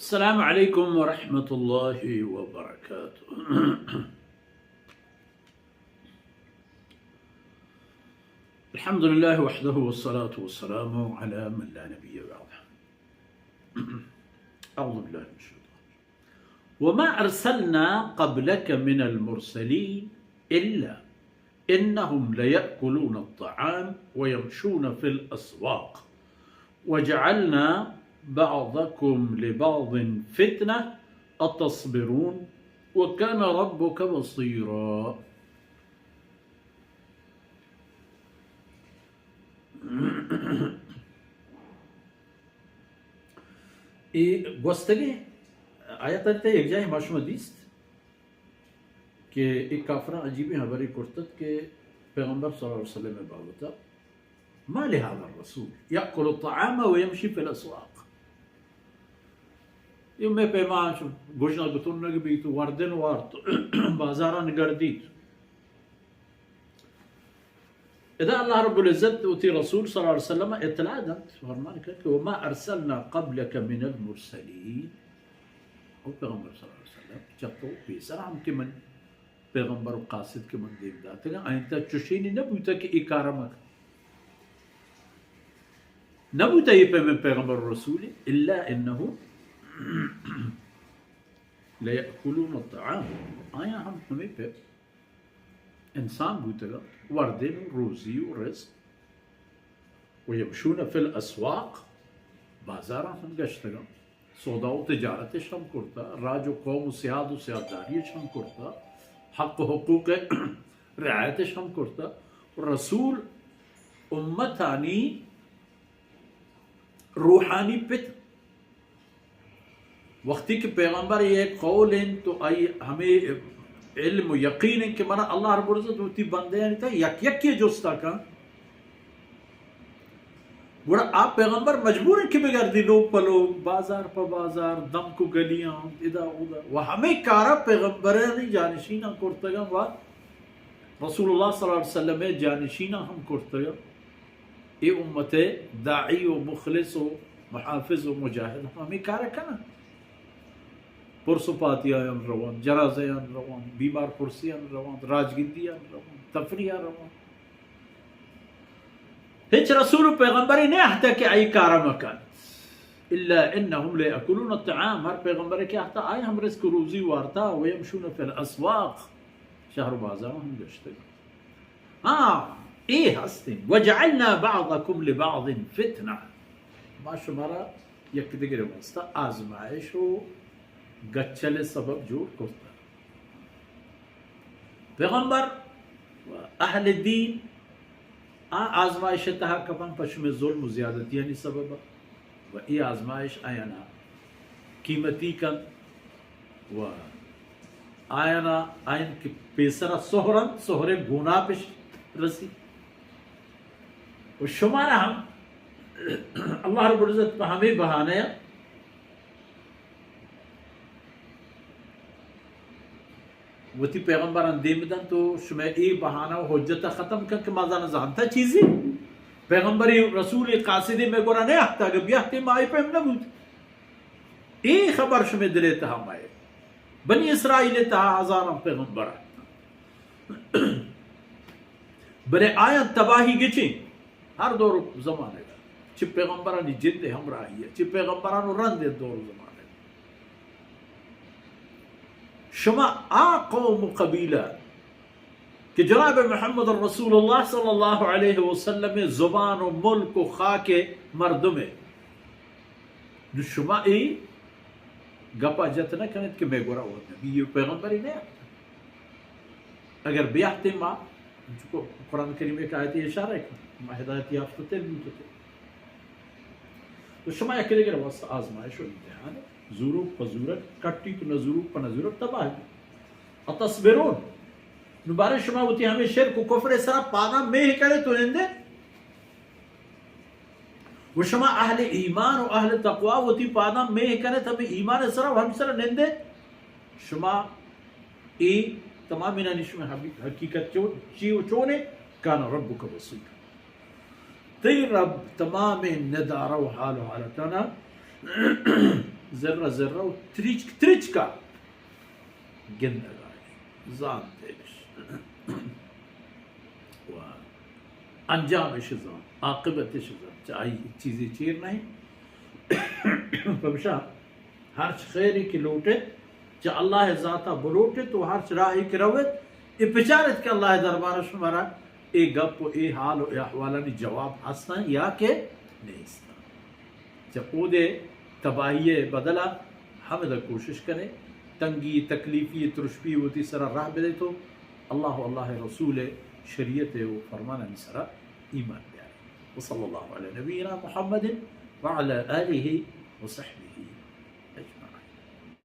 السلام عليكم ورحمة الله وبركاته. الحمد لله وحده والصلاة والسلام على من لا نبي بعده. أعوذ بالله من الشيطان الرجيم. وما أرسلنا قبلك من المرسلين إلا إنهم ليأكلون الطعام ويمشون في الأسواق وجعلنا بعضكم لبعض فتنة أتصبرون وكان ربك بصيرا. اے گوستگیں آیت ءَ تہ یک جاہے ما شما دیست کہ اے کافراں عجیبیں حبرے کرتت کہ پیغمبر صلی اللہ علیہ وسلم ءِ بابت ءَ، ما لهذا الرسول يأكل الطعام ويمشي في الأسواق. اے مئے پیما گژنگ تنگ بیت و وردن وارت، بازاراں گردیت. ادا اللہ رب العزت وتی رسول صلی اللہ علیہ وسلم ءَ اطلاع دنت، فرمان کنت کہ وما ارسلنا قبلک من المرسلین، او پیغمبر صلی اللہ علیہ وسلم، چہ تو پیسر ہم کہ من پیغمبر و قاصد کہ من دیم داتگاں، آیاں تہ چشینی نہ بوتہ کہ اے کارا مکن. نہ بوتہ اے پیمیں پیغمبر و رسولے، الا انہ لیأکلون الطعام، آیاں ہم ہمے پہ انسان بوتگاں، وردن و روزی و رزق، و یمشون فی الاسواق، بازاراں ہم گشتگاں، سودا و تجارتش ہم کرتا، راج و قوم و سیاد و سیادداریش ہم کرتا، حق و حقوق رعایتش ہم کرتا. رسول امتانی روحانی پت. وقتی کہ پیغمبر یک قول انت تو آئی ہمے علم و یقین انت کہ منا اللہ رب العزت وتی بندیانی تہ یک یکی جستا کن. گڑا آ پیغمبر مجبور انت کہ بگردی لوگ پہ لوگ، بازار پہ بازار، دمک و گلیاں، ادا اودا. و ہمے کارا پیغمبرانی جانشیناں کرتگاں و رسول اللہ صلی اللہ علیہ وسلم جانشیناں ہم کرتگاں. اے امت داعی و مخلص و محافظ و مجاہد ہم ہمے کار کنن. پرس و پاتیایان روان، جنازیان روان، بیمار پرسیان روان، راجگندیان روان، تفریحا روان. ہچ رسول و پیغمبرے نہ اہتا کہ آئی کارا مکن. الا انہم لیأکلون الطعام، ہر پیغمبرے کہ اہتا آئی ہم رزق و روزی وارتا، و یمشون فی الاسواق، شہر و بازار ہم گشتگ. ہاں، اے ہستیں. وجعلنا بعضکم لبعض فتنة. ما شمارا یک دگرے واسطہ آزمائش و گچل سبب جوڑ کرتا. پیغمبر و اہل دین آ آزمائش تہا کپن پہ شمے ظلم و زیادتیانی سبب و اے آزمائش آیانا قیمتی کن و آیانا آیان کہ پیسرا سہر انت، سہرے گوناپش رسی. و شمارا ہم اللہ رب العزت پہ ہمے بہانہ وتی پیغمبران دیم دنت و شمئے اے بہانہ و حجت ختم کن کہ ما زاناں زانتا چیزی. پیغمبری رسول قاصدی مئے گورا نہ اہتا، اگہ بیاہتے ما اے پیم نہ بوت. اے خبر شمئے دلے تہا مئے. بنی اسرائیل تہا ہزاراں پیغمبر اتاں. بلے آیاں تباہی گچیں ہر دور و زمانگ ء چہ پیغمبرانی جند ء ہمراہی ء چہ پیغمبران و رند ء دور و زمانگ ء. شما آ قوم و قبیلہ کہ جناب محمد رسول اللہ صلی اللہ علیہ وسلم زبان و ملک و خاک مردم ء، نو شما اے گپا جت نہ کنت کہ مئے گورا و نبی و پیغمبرے نہ ات. اگر بیاہتیں ما، چونکہ قرآن کریم ایک آیت اشارہ ہے کہ ما ہدایت یافتہ تر بوتتے. تو شما یک دگرے واسطہ آزمائش و امتحان، زوروک پہ زورک کٹی تو نہ زوروک پہ نہ زورک تباہ بی. اتصبرون، نو بارے شما وتی ہمیں شرک و کفر سرا پادا میہ کرے تو نندے. و شما اہل ایمان و اہل تقوا وتی پاداں میہ کنت ہمے ایمان سرا و ہمے سرا نندے. شما اے تمام اینانی شما حقی-، حقیقت چو-، چی و چونے؟ کان ربک بصیرا. تئی رب تمام ندارہ و حال و حالتانا ذرہ ذرہ و تریچک تریچکا گندگائے، زانتے اش و انجامش زانت، عاقبتش زانت، چہ آئی چیزے چیر نہ انت۔ پمشا ہرچ خیرے کہ لوٹت، چہ اللہ ذاتا بلوٹت و ہرچ راہے کہ روت، اے بچارت کہ اللہ دربارا شمارا اے گپ و اے حال و اے احوالانی جواب ہستن یا کہ نیستن۔ چہ اودے تباہی ء بدلا ہمدا کوشش کنے، تنگی، تکلیفی، ترشپی وتی سرا راہ بدے تو اللہ و اللہ رسول شریعت و فرمانانی سرا ایمان بیارے۔ وصلی اللہ علی نبینا محمد وعلی آلہ وصحبہ۔